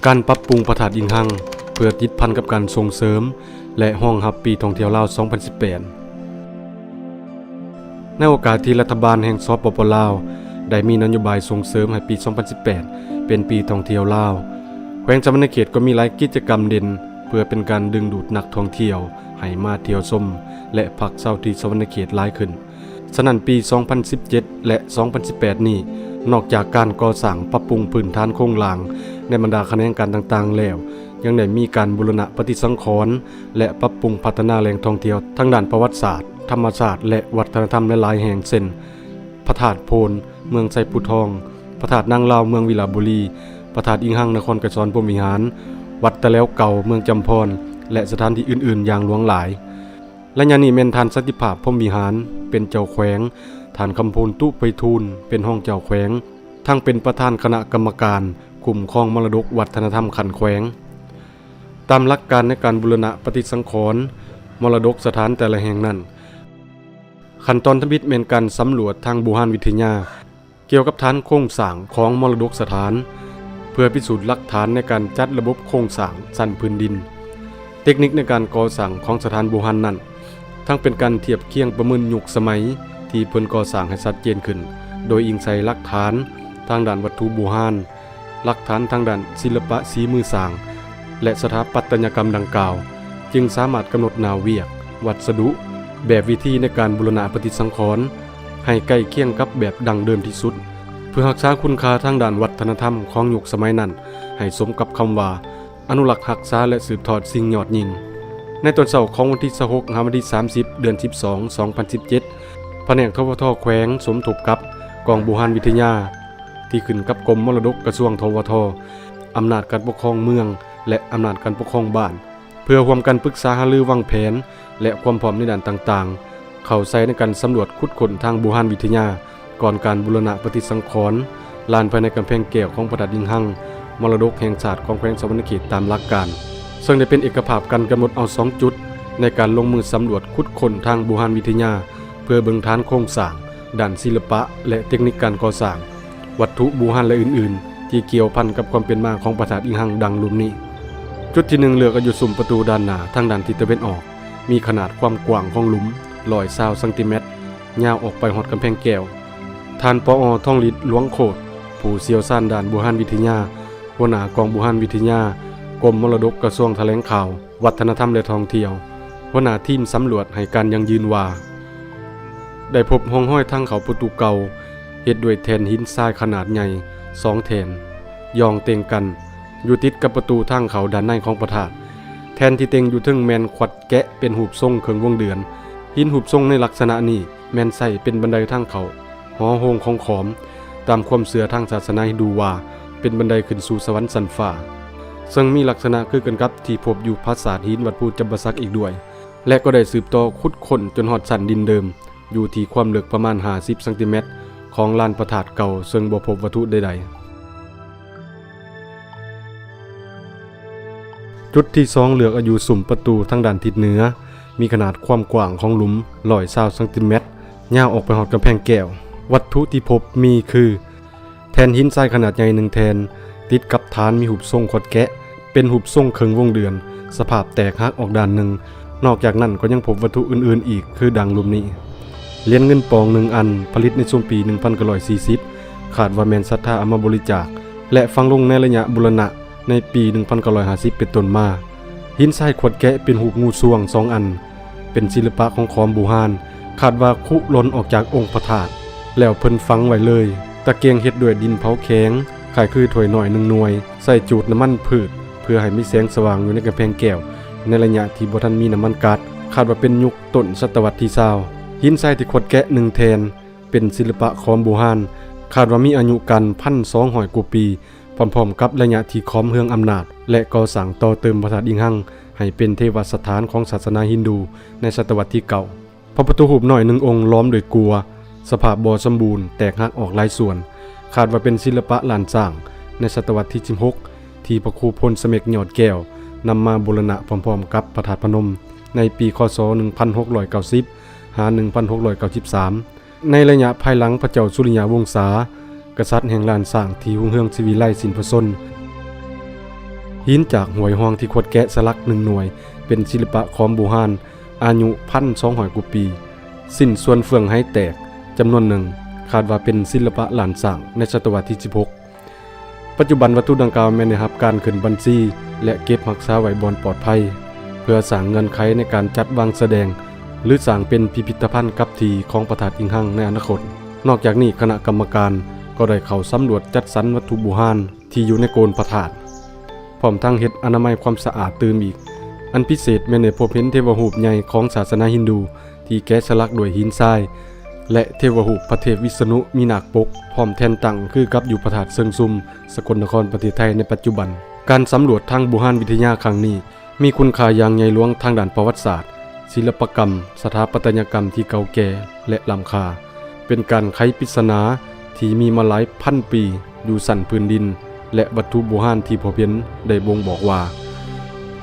ການປັບປຸງພະທາດອິງຮັງ ເພື່ອຕິດພັນກັບການສົ່ງເສີມ ແລະ ຮອງຮັບປີທ່ອງທ່ຽວລາວ ສອງພັນສິບແປດ. ໃນໂອກາດທີ່ລັດຖະບານແຫ່ງ ສປປ ລາວ ໄດ້ມີນະໂຍບາຍສົ່ງເສີມໃຫ້ປີ ສອງພັນສິບແປດ ເປັນປີທ່ອງທ່ຽວລາວ, ແຂວງສະຫວັນນະເຂດກໍມີຫຼາຍກິດຈະກຳເດັ່ນ ເພື່ອເປັນການດຶງດູດນັກທ່ອງທ່ຽວໃຫ້ມາທ່ຽວຊົມ ແລະ ພັກເຊົາທີ່ສະຫວັນນະເຂດຫຼາຍຂຶ້ນ. ສະນັ້ນ ປີ ສອງພັນສິບເຈັດ ແລະ ສອງພັນສິບແປດ ນີ້ ນອກຈາກການກໍ່ສ້າງປັບປຸງພື້ນຖານໂຄງລ່າງໃນບັນດາຂະແໜງການຕ່າງໆແລ້ວ, ຍັງໄດ້ມີການບູລະນະປະຕິສັງຂອນ ແລະ ປັບປຸງພັດທະນາແຫຼ່ງທ່ອງທ່ຽວທາງດ້ານປະຫວັດສາດ, ທຳມະຊາດ ແລະ ວັດທະນະທຳຫຼາຍໆແຫ່ງ ເຊັ່ນ ພະທາດໂພນ ເມືອງໄຊພູທອງ, ພະທາດນາງລາວ ເມືອງວິລະບູລີ, ພະທາດອິງຮັງ ນະຄອນໄກສອນພົມວິຫານ, ວັດຕະແຫຼວເກົ່າ ເມືອງຈຳພອນ ແລະ ສະຖານທີ່ອື່ນໆຢ່າງຫຼວງຫຼາຍ. ໄລຍະນີ້ແມ່ນທ່ານ ສັນຕິພາບ ພົມວິຫານ ເປັນເຈົ້າແຂວງ, ທ່ານ ຄຳພູນ ຕຸໄພທູນ ເປັນຮອງເຈົ້າແຂວງ, ທັງເປັນປະທານຄະນະກຳມະການຄຸ້ມຄອງມໍລະດົກວັດທະນະທຳຂັ້ນແຂວງ. ຕາມຫຼັກການໃນການບູລະນະປະຕິສັງຂອນມໍລະດົກສະຖານແຕ່ລະແຫ່ງນັ້ນ, ຂັ້ນຕອນທຳອິດແມ່ນການສຳຫຼວດທາງບູຮານວິທະຍາ ກ່ຽວກັບຖານໂຄງສ້າງຂອງມໍລະດົກສະຖານ ເພື່ອພິສູດຫຼັກຖານໃນການຈັດລະບົບໂຄງສ້າງຊັ້ນພື້ນດິນ. ເຕັກນິກໃນການກໍ່ສ້າງຂອງສະຖານບູຮານນັ້ນ ທັງເປັນການທຽບຄຽງປະເມີນຍຸກສະໄໝທີ່ເພິ່ນກໍ່ສ້າງໃຫ້ຊັດເຈນຂຶ້ນ ໂດຍອີງໃສ່ຫຼັກຖານທາງດ້ານວັດຖຸບູຮານ, ຫຼັກຖານທາງດ້ານສິລະປະສີມືສ້າງ ແລະ ສະຖາປັດຕະຍະກຳດັ່ງກ່າວ, ຈຶ່ງສາມາດກຳນົດໜ້າວຽກ, ວັດສະດຸ, ແບບວິທີໃນການບູລະນະປະຕິສັງຂອນ ໃຫ້ໃກ້ຄຽງກັບແບບດັ້ງເດີມທີ່ສຸດ, ເພື່ອຮັກສາຄຸນຄ່າທາງດ້ານວັດທະນະທຳຂອງຍຸກສະໄໝນັ້ນ ໃຫ້ສົມກັບຄຳວ່າ ອະນຸລັກຮັກສາ ແລະ ສືບທອດສິ່ງຍອດຍິ່ງ. ໃນຕອນເຊົ້າຂອງວັນທີ ຊາວຫົກ ຫາ ວັນທີ ສາມສິບ ເດືອນ ສິບສອງ ສອງພັນສິບເຈັດ ພະແນກ ທວທ ແຂວງ ສົມທົບກັບກອງບູຮານວິທະຍາ ທີ່ຂຶ້ນກັບກົມມໍລະດົກກະຊວງ ທວທ ອຳນາດການປົກຄອງເມືອງ ແລະ ອຳນາດການປົກຄອງບ້ານ ເພື່ອຮ່ວມກັນປຶກສາຫາລືວາງແຜນ ແລະ ຄວາມພ້ອມໃນດ້ານຕ່າງໆ ເຂົ້າໃສ່ໃນການສຳຫຼວດຂຸດຄົ້ນທາງບູຮານວິທະຍາ ກ່ອນການບູລະນະປະຕິສັງຂອນລານພາຍໃນກຳແພງແກ້ວຂອງພະທາດອິງຮັງ ມໍລະດົກແຫ່ງຊາດຂອງແຂວງສະຫວັນນະເຂດຕາມຫຼັກການ, ເຊິ່ງໄດ້ເປັນເອກະພາບກັນກຳນົດເອົາສອງຈຸດໃນການລົງມືສຳຫຼວດຂຸດຄົ້ນທາງບູຮານວິທະຍາ ເພື່ອເບິ່ງຖານໂຄງສ້າງ, ດ້ານສິລະປະ ແລະ ເຕັກນິກການກໍ່ສ້າງ, ວັດຖຸບູຮານ ແລະ ອື່ນໆ ທີ່ກ່ຽວພັນກັບຄວາມເປັນມາຂອງພະທາດອິງຮັງດັ່ງລຸ່ມນີ້. ຈຸດທີໜຶ່ງ ເລືອກເອົາຢູ່ຊຸມປະຕູດ້ານໜ້າທາງດ້ານທິດຕາເວັນອອກ, ມີຂະໜາດຄວາມກວ້າງຂອງຫຼຸມ ຮ້ອຍຊາວຊັງຕີແມັດ, ຍາວອອກໄປຮອດກຳແພງແກ້ວ. ທ່ານ ປອ ທອງລິດ ຫຼວງໂຄດ ຜູ້ຊ່ຽວຊານດ້ານບູຮານວິທະຍາ, ຫົວໜ້າກອງບູຮານວິທະຍາ, ກົມມໍລະດົກ ກະຊວງຖະແຫຼງຂ່າວ, ວັດທະນະທຳ ແລະ ທ່ອງທ່ຽວ, ຫົວໜ້າທີມສຳຫຼວດ ໃຫ້ການຢັ້ງຢືນວ່າ ໄດ້ພົບຮ່ອງຮອຍທາງເຂົ້າປະຕູເກົ່າ ເຮັດດ້ວຍແທ່ນຫີນຊາຍຂະໜາດໃຫຍ່ສອງແທ່ນ ຢ່ອງເຕັງກັນ ຢູ່ຕິດກັບປະຕູທາງເຂົ້າດ້ານໃນຂອງພະທາດ. ແທ່ນທີ່ເຕັງຢູ່ເທິງແມ່ນຂວັດແກະເປັນຮູບຊົງເຄິ່ງວົງເດືອນ. ຫີນຮູບຊົງໃນລັກສະນະນີ້ແມ່ນໃຊ້ເປັນບັນໄດທາງເຂົ້າ ຫໍໂຮງຂອງຂອມ, ຕາມຄວາມເຊື່ອທາງສາສະໜາຮິນດູວ່າ ເປັນບັນໄດຂຶ້ນສູ່ສະຫວັນຊັ້ນຟ້າ, ເຊິ່ງມີລັກສະນະຄືກັນກັບທີ່ພົບຢູ່ຜາສາດຫີນວັດພູຈຳປາສັກອີກດ້ວຍ ແລະ ກໍໄດ້ສືບຕໍ່ຂຸດຄົ້ນຈົນຮອດຊັ້ນດິນເດີມ ຢູ່ທີ່ຄວາມເລິກປະມານຫ້າສິບຊັງຕີແມັດຂອງລານພະທາດເກົ່າ, ເຊິ່ງບໍ່ພົບວັດຖຸໃດໆ. ຈຸດທີສອງ ເລືອກເອົາຢູ່ຊຸມປະຕູທາງດ້ານທິດເໜືອ, ມີຂະໜາດຄວາມກວ້າງຂອງຫຼຸມຮ້ອຍຊາວຊັງຕີແມັດ, ຍາວອອກໄປຮອດກຳແພງແກ້ວ. ວັດຖຸທີ່ພົບມີຄື ແທ່ນຫີນຊາຍຂະໜາດໃຫຍ່ໜຶ່ງແທ່ນ, ຕິດກັບຖານມີຮູບຊົງຂວັດແກະ ເປັນຮູບຊົງເຄິ່ງວົງເດືອນ, ສະພາບແຕກຫັກອອກດ້ານໜຶ່ງ. ນອກຈາກນັ້ນກໍຍັງພົບວັດຖຸອື່ນໆອີກຄືດັ່ງລຸ່ມນີ້. ຫຼຽນເງິນປອງໜຶ່ງອັນ, ຜະລິດໃນຊຸມປີໜຶ່ງພັນເກົ້າຮ້ອຍສີ່ສິບ, ຄາດວ່າແມ່ນສັດທາເອົາມາບໍລິຈາກ ແລະ ຝັງລົງໃນໄລຍະບູລະນະໃນປີໜຶ່ງພັນເກົ້າຮ້ອຍຫ້າສິບເປັນຕົ້ນມາ. ຫີນຊາຍຂວັດແກະເປັນຮູບງູຊ່ວງສອງອັນ, ເປັນສິລະປະຂອງຂອມບູຮານ, ຄາດວ່າຄຸຫຼົ່ນອອກຈາກອົງພະທາດ ແລ້ວເພິ່ນຝັງໄວ້ເລີຍ. ຕະກຽງເຮັດດ້ວຍດິນເຜົາແຂງ, ຄ້າຍຄືຖ້ວຍນ້ອຍໜຶ່ງໜ່ວຍ, ໃສ່ຈູດນ້ຳມັນພືດ ເພື່ອໃຫ້ມີແສງສະຫວ່າງຢູ່ໃນກຳແພງແກ້ວ ໃນໄລຍະທີ່ບໍ່ທັນມີນ້ຳມັນກັດ, ຄາດວ່າເປັນຍຸກຕົ້ນສະຕະວັດທີຊາວ. ຫີນຊາຍທີ່ຂວັດແກະໜຶ່ງແທ່ນ ເປັນສິລະປະຂອມບູຮານ, ຄາດວ່າມີອາຍຸການພັນສອງຮ້ອຍກວ່າປີ, ພ້ອມໆກັບໄລຍະທີ່ຂອມເຮືອງອຳນາດ ແລະ ກໍ່ສ້າງຕໍ່ເຕີມພະທາດອິງຮັງໃຫ້ເປັນເທວະສະຖານຂອງສາສະໜາຮິນດູໃນສະຕະວັດທີເກົ້າ. ພະພຸດທະຮູບນ້ອຍໜຶ່ງອົງລ້ອມດ້ວຍກົວ, ສະພາບບໍ່ສົມບູນ, ແຕກຫັກອອກຫຼາຍສ່ວນ, ຄາດວ່າເປັນສິລະປະລ້ານຊ້າງໃນສະຕະວັດທີສິບຫົກ ທີ່ພະຄູ ພົນສະເມັກ ຍອດແກ້ວ ນຳມາບູລະນະພ້ອມໆກັບພະທາດພະນົມ ໃນປີ ຄ.ສ. ໜຶ່ງພັນຫົກຮ້ອຍເກົ້າສິບ ຫາ ໜຶ່ງພັນຫົກຮ້ອຍເກົ້າສິບສາມ. ໃນໄລຍະພາຍຫຼັງພະເຈົ້າສຸລິຍະວົງສາ, ກະສັດແຫ່ງລ້ານຊ້າງທີ່ຮຸ່ງເຮືອງສີວິໄລສິນພະຊົນ. ຫີນຈາກຫ້ວຍຮ່ອງທີ່ຂົດແກະສະຫຼັກໜຶ່ງໜ່ວຍ ເປັນສິລະປະຂອງບູຮານ ອາຍຸ ໜຶ່ງພັນສອງຮ້ອຍກວ່າປີ. ຊິ້ນສ່ວນເຟືອງໄຮແຕກຈຳນວນໜຶ່ງ ຄາດວ່າເປັນສິລະປະລ້ານຊ້າງໃນສະຕະວັດທີສິບຫົກ. ປັດຈຸບັນວັດຖຸດັ່ງກ່າວແມ່ນໄດ້ຮັບການຂຶ້ນບັນຊີ ແລະ ເກັບຮັກສາໄວ້ບ່ອນປອດໄພ ເພື່ອສ້າງເງື່ອນໄຂໃນການຈັດວາງສະແດງ ຫຼື ສ້າງເປັນພິພິທະພັນກັບທີ່ຂອງພະທາດອິງຮັງໃນອະນາຄົດ. ນອກຈາກນີ້, ຄະນະກຳມະການກໍໄດ້ເຂົ້າສຳຫຼວດຈັດສັນວັດຖຸບູຮານ ທີ່ຢູ່ໃນໂກນພະທາດ, ພ້ອມທັງເຮັດອະນາໄມຄວາມສະອາດຕື່ມອີກ. ອັນພິເສດແມ່ນໄດ້ພົບເຫັນເທວະຮູບໃຫຍ່ຂອງສາສະໜາຮິນດູ ທີ່ແກະສະຫຼັກດ້ວຍຫີນຊາຍ ແລະ ເທວະຮູບພະເທບວິສະນຸມີນາກປົກ ພ້ອມແທ່ນຕັ້ງຄືກັບຢູ່ພະທາດເຊີງຊຸມ, ສະກົນນະຄອນ, ປະເທດໄທໃນປັດຈຸບັນ. ການສຳຫຼວດທາງບູຮານວິທະຍາຄັ້ງນີ້ ມີຄຸນຄ່າຢ່າງໃຫຍ່ຫຼວງທາງດ້ານປະຫວັດສາດ, ສິລະປະກຳ, ສະຖາປັດຕະຍະກຳທີ່ເກົ່າແກ່ ແລະ ລ້ຳຄ່າ, ເປັນການໄຂປິດສະໜາທີ່ມີມາຫຼາຍພັນປີຢູ່ຊັ້ນພື້ນດິນ ແລະ ວັດຖຸບູຮານທີ່ພົບເຫັນໄດ້ບົ່ງບອກວ່າ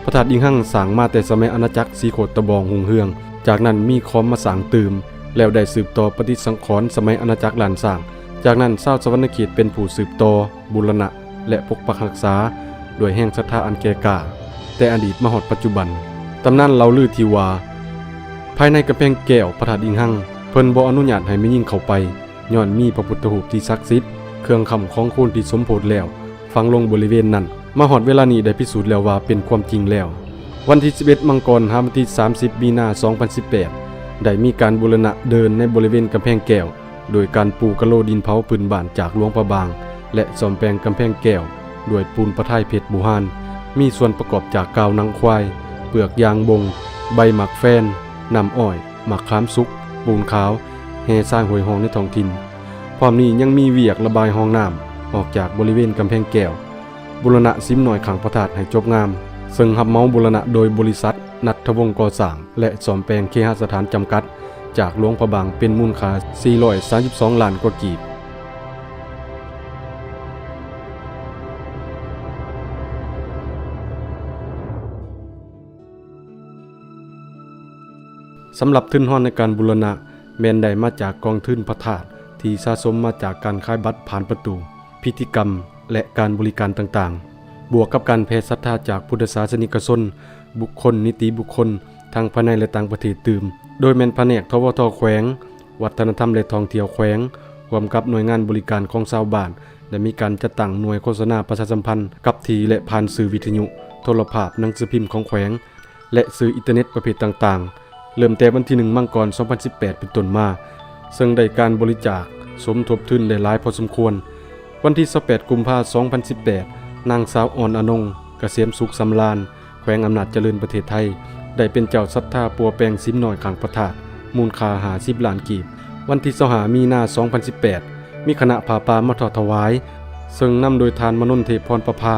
ພະທາດອິງຮັງສ້າງມາແຕ່ສະໄໝອານາຈັກສີໂຄດຕະບອງຮຸ່ງເຮືອງ, ຈາກນັ້ນມີຂອມມາສ້າງຕື່ມ, ແລ້ວໄດ້ສືບຕໍ່ປະຕິສັງຂອນສະໄໝອານາຈັກລ້ານຊ້າງ, ຈາກນັ້ນຊາວສະຫວັນນະເຂດເປັນຜູ້ສືບຕໍ່, ບູລະນະ ແລະ ປົກປັກຮັກສາດ້ວຍແຮງສັດທາອັນແກ່ກ້າ ແຕ່ອະດີດມາຮອດປັດຈຸບັນ. ຕຳນານເລົ່າລືທີ່ວ່າ ພາຍໃນກຳແພງແກ້ວພະທາດອິງຮັງ ເພິ່ນບໍ່ອະນຸຍາດໃຫ້ແມ່ຍິງເຂົ້າໄປ ຍ້ອນມີພະພຸດທະຮູບທີ່ສັກສິດ, ເຄື່ອງຄ້ຳຂອງຄົນທີ່ສົມໂພດແລ້ວ ຝັງລົງບໍລິເວນນັ້ນ. ມາຮອດເວລານີ້ໄດ້ພິສູດແລ້ວວ່າເປັນຄວາມຈິງແລ້ວ. ວັນທີສິບເອັດ ມັງກອນ ຫາວັນທີສາມສິບ ມີນາ ສອງພັນສິບແປດ ໄດ້ມີການບູລະນະເດີ່ນໃນບໍລິເວນກຳແພງແກ້ວ ໂດຍການປູກະໂຫຼດິນເຜົາພື້ນບ້ານຈາກຫຼວງພະບາງ ແລະ ສ້ອມແປງກຳແພງແກ້ວດ້ວຍປູນປະທາຍເພັດບູຮານ, ມີສ່ວນປະກອບຈາກກາວໜັງຄວາຍ, ເປືອກຢາງບົງ, ໃບໝາກແຟນ, ນ້ຳອ້ອຍ, ໝາກຂາມສຸກ, ປູນຂາວ, ແຮ່ຊາຍຫ້ວຍຮ່ອງໃນທ້ອງຖິ່ນ. ພ້ອມນີ້ຍັງມີວຽກລະບາຍຮ່ອງນ້ຳອອກຈາກບໍລິເວນກຳແພງແກ້ວ, ບູລະນະສິມນ້ອຍຂ້າງພະທາດໃຫ້ຈົບງາມ, ເຊິ່ງຮັບເໝົາບູລະນະໂດຍບໍລິສັດ ນັດທະວົງກໍ່ສ້າງ ແລະ ສ້ອມແປງເຄຫະສະຖານຈຳກັດ ຈາກຫຼວງພະບາງ ເປັນມູນຄ່າສີ່ຮ້ອຍສາມສິບສອງລ້ານກວ່າກີບ. ສຳລັບທຶນຮອນໃນການບູລະນະ ແມ່ນໄດ້ມາຈາກກອງທຶນພະທາດ ທີ່ສະສົມມາຈາກການຂາຍບັດຜ່ານປະຕູ, ພິທີກຳ ແລະ ການບໍລິການຕ່າງໆ, ບວກກັບການແຜ່ສັດທາຈາກພຸດທະສາສະນິກະຊົນ, ບຸກຄົນ, ນິຕິບຸກຄົນ ທັງພາຍໃນ ແລະ ຕ່າງປະເທດຕື່ມ, ໂດຍແມ່ນພະແນກ ທວທ ແຂວງ, ວັດທະນະທຳ ແລະ ທ່ອງທ່ຽວແຂວງ ຮ່ວມກັບໜ່ວຍງານບໍລິການຂອງຊາວບ້ານ ໄດ້ມີການຈັດຕັ້ງໜ່ວຍໂຄສະນາປະຊາສຳພັນກັບທີ່ ແລະ ຜ່ານສື່ວິທະຍຸ, ໂທລະພາບ, ໜັງສືພິມຂອງແຂວງ ແລະ ສື່ອິນເຕີເນັດປະເພດຕ່າງໆ ເລີ່ມແຕ່ວັນທີໜຶ່ງ ມັງກອນ ສອງພັນສິບແປດ ເປັນຕົ້ນມາ, ເຊິ່ງໄດ້ການບໍລິຈາກສົມທົບທຶນໄດ້ຫຼາຍພໍສົມຄວນ. ວັນທີຊາວແປດ ກຸມພາ ສອງພັນສິບແປດ ນາງສາວ ອອນອະນົງ ກະເສມສຸກສຳລານ ແຂວງອຳນາດຈະເລີນ ປະເທດໄທ ໄດ້ເປັນເຈົ້າສັດທາປົວແປງສິມນ້ອຍຂ້າງພະທາດ ມູນຄ່າຫ້າສິບລ້ານກີບ. ວັນທີຊາວຫ້າ ມີນາ ສອງພັນສິບແປດ ມີຄະນະຜ້າປ່າມາທອດຖວາຍ ເຊິ່ງນຳໂດຍທ່ານ ມະນົນ ເທບພອນປະພາ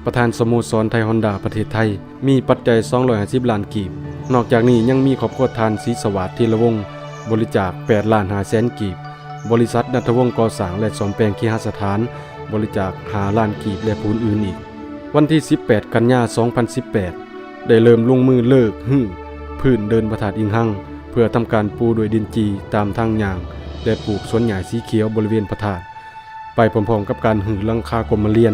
ປະທານສະໂມສອນໄທຮອນດ້າປະເທດໄທ ມີປັດໄຈສອງຮ້ອຍຫ້າສິບລ້ານກີບ. ນອກຈາກນີ້ຍັງມີຄອບຄົວທ່ານ ສີສະຫວາດ ທີລະວົງ ບໍລິຈາກແປດລ້ານຫ້າແສນກີບ, ບໍລິສັດ ນັດທະວົງ ກໍ່ສ້າງ ແລະ ສ້ອມແປງເຄຫະສະຖານ ບໍລິຈາກຫ້າລ້ານກີບ ແລະ ຜູ້ອື່ນໆອີກ. ວັນທີສິບແປດ ກັນຍາ ສອງພັນສິບແປດ ໄດ້ເລີ່ມລົງມືເລີກຮື້ພື້ນເດີ່ນພະທາດອິງຮັງ ເພື່ອທຳການປູດ້ວຍດິນຈີ່ຕາມທາງຍ່າງ ແລະ ປູກສວນຫຍ້າສີຂຽວບໍລິເວນພະທາດ ໄປພ້ອມໆກັບການຮື້ຫຼັງຄາກົມມະລຽນ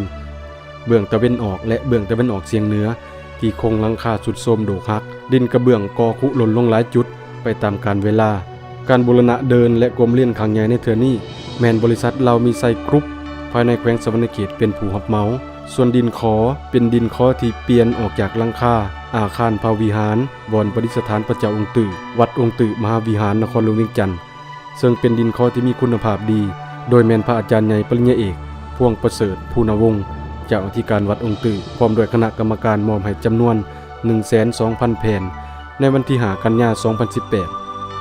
ເບື້ອງຕາເວັນອອກ ແລະ ເບື້ອງຕາເວັນອອກສຽງເໜືອ ທີ່ໂຄງຫຼັງຄາຊຸດໂຊມໂດກຫັກ, ດິນກະເບື້ອງກໍຄຸຫຼົ່ນລົງຫຼາຍຈຸດໄປຕາມການເວລາ. ການບູລະນະເດີ່ນ ແລະ ກົມມະລຽນຄັ້ງໃຫຍ່ໃນເທື່ອນີ້ ແມ່ນບໍລິສັດລາວມີໄຊກຣຸບ ພາຍໃນແຂວງສະຫວັນນະເຂດເປັນຜູ້ຮັບເໝົາ. ສ່ວນດິນຂໍ ເປັນດິນຂໍທີ່ປ່ຽນອອກຈາກຫຼັງຄາອາຄານພະວິຫານ ບ່ອນປະດິດສະຖານພະເຈົ້າອົງຕື້ ວັດອົງຕື້ມະຫາວິຫານ ນະຄອນຫຼວງວຽງຈັນ ເຊິ່ງເປັນດິນຂໍທີ່ມີຄຸນນະພາບດີ, ໂດຍແມ່ນພະອາຈານໃຫຍ່ປະລິນຍາເອກ ພວງປະເສີດ ພູນະວົງ ເຈົ້າອະທິການວັດອົງຕື້ ພ້ອມດ້ວຍຄະນະກຳມະການ ມອບໃຫ້ຈຳນວນໜຶ່ງແສນສອງພັນແຜ່ນ ໃນວັນທີຫ້າ ກັນຍາ ສອງພັນສິບແປດ.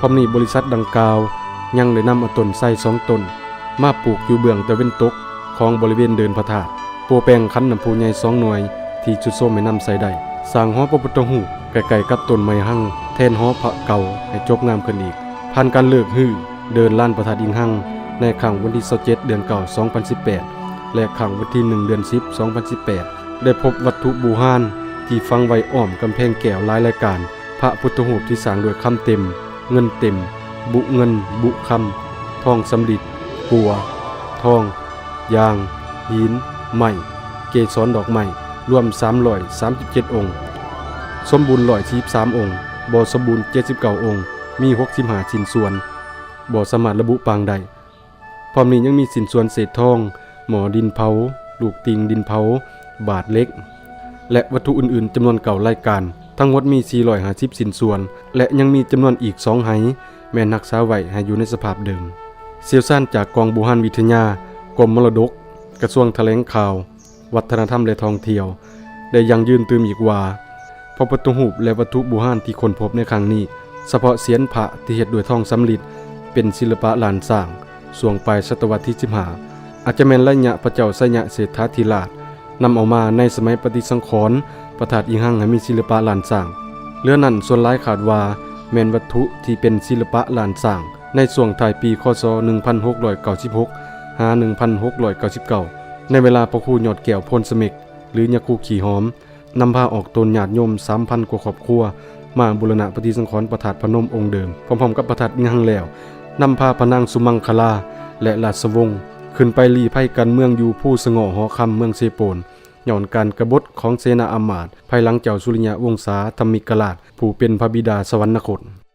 ພ້ອມນີ້ບໍລິສັດດັ່ງກ່າວຍັງໄດ້ນຳເອົາຕົ້ນໄຊສອງຕົ້ນ ມາປູກຢູ່ເບື້ອງຕາເວັນຕົກຂອງບໍລິເວນເດີ່ນພະທາດ, ປົວແປງຂັນນ້ຳພຸໃຫຍ່ສອງໜ່ວຍທີ່ຊຸດໂຊມໃຫ້ນຳໃຊ້ໄດ້, ສ້າງຫໍພະພຸດທະຮູບໃກ້ໆກັບຕົ້ນໄມ້ຮັງແທນຫໍພະເກົ່າໃຫ້ຈົບງາມຂຶ້ນອີກ. ຜ່ານການເລີກຮື້ເດີ່ນລານພະທາດອິງຮັງໃນຄ່ຳວັນທີຊາວເຈັດ ເດືອນເກົ້າ ສອງພັນສິບແປດ ແລະ ຄ່ຳວັນທີໜຶ່ງ ເດືອນສິບ ສອງພັນສິບແປດ ໄດ້ພົບວັດຖຸບູຮານທີ່ຝັງໄວ້ອ້ອມກຳແພງແກ້ວຫຼາຍລາຍການ, ພະພຸດທະຮູບທີ່ສ້າງດ້ວຍຄຳເຕັມ, ເງິນເຕັມ, ບຸເງິນ, ບຸຄຳ, ທອງສຳລິດ, ກົວ, ທອງ, ຢາງ, ຫີນ, ໄມ້, ເກສອນດອກໄມ້, ໃບ ລວມສາມຮ້ອຍສາມສິບເຈັດອົງ, ສົມບູນຮ້ອຍສີ່ສິບສາມອົງ, ບໍ່ສົມບູນເຈັດສິບເກົ້າອົງ, ມີຫົກສິບຫ້າຊິ້ນສ່ວນ, ບໍ່ສາມາດລະບຸປາງໄດ້. ພ້ອມນີ້ຍັງມີຊິ້ນສ່ວນເສດທອງ, ໝໍ້ດິນເຜົາ, ລູກຕິ່ງດິນເຜົາ, ບາດເຫຼັກ ແລະ ວັດຖຸອື່ນໆຈຳນວນເກົ້າລາຍການ, ທັງໝົດມີສີ່ຮ້ອຍຫ້າສິບຊິ້ນສ່ວນ ແລະ ຍັງມີຈຳນວນອີກສອງໄຫ ແມ່ນຮັກສາໄວ້ໃຫ້ຢູ່ໃນສະພາບເດີມ. ຊ່ຽວຊານຈາກກອງບູຮານວິທະຍາ, ກົມມໍລະດົກ, ກະຊວງຖະແຫຼງຂ່າວ, ວັດທະນະທຳ ແລະ ທ່ອງທ່ຽວ ໄດ້ຢັ້ງຢືນຕື່ມອີກວ່າ ພະພຸດທະຮູບ ແລະ ວັດຖຸບູຮານທີ່ຄົ້ນພົບໃນຄັ້ງນີ້, ສະເພາະສຽນພະທີ່ເຮັດດ້ວຍທອງສຳລິດ ເປັນສິລະປະລ້ານຊ້າງ ຊ່ວງປາຍສະຕະວັດທີສິບຫ້າ ອາດຈະແມ່ນໄລຍະພະເຈົ້າໄຊຍະເສດຖາທິລາດ ນຳເອົາມາໃນສະໄໝປະຕິສັງຂອນ ພະທາດອີງຮັງໃຫ້ມີສິລະປະລ້ານຊ້າງ. ເຫຼືອນັ້ນສ່ວນຫຼາຍຄາດວ່າແມ່ນວັດຖຸທີ່ເປັນສິລະປະລ້ານຊ້າງ ໃນຊ່ວງທ້າຍປີ ຄ.ສ. ໜຶ່ງພັນຫົກຮ້ອຍເກົ້າສິບຫົກ ຫາ ໜຶ່ງພັນຫົກຮ້ອຍເກົ້າສິບເກົ້າ ໃນເວລາພະຄູຍອດແກ້ວ ໂພນສະເມັກ ຫຼື ຍາຄູຂີ້ຫອມ ນຳພາອອກຕົນຍາດໂຍມສາມພັນກວ່າຄອບຄົວ ມາບູລະນະປະຕິສັງຂອນພະທາດພະນົມອົງເດີມ ພ້ອມໆກັບພະທາດອີງຮັງແລ້ວ, ນຳພາພະນາງສຸມັງຄະລາ ແລະ ລາຊະວົງ ຂຶ້ນໄປລີ້ໄພການເມືອງຢູ່ພູສະເງາະຫໍຄຳ ເມືອງເຊໂປນ ຍ້ອນການກະບົດຂອງເສນາອາມາດ ພາຍຫຼັງເຈົ້າສຸລິຍະວົງສາທຳມິກະລາດ ຜູ້ເປັນພະບິດາສະຫວັນນະຄົດ.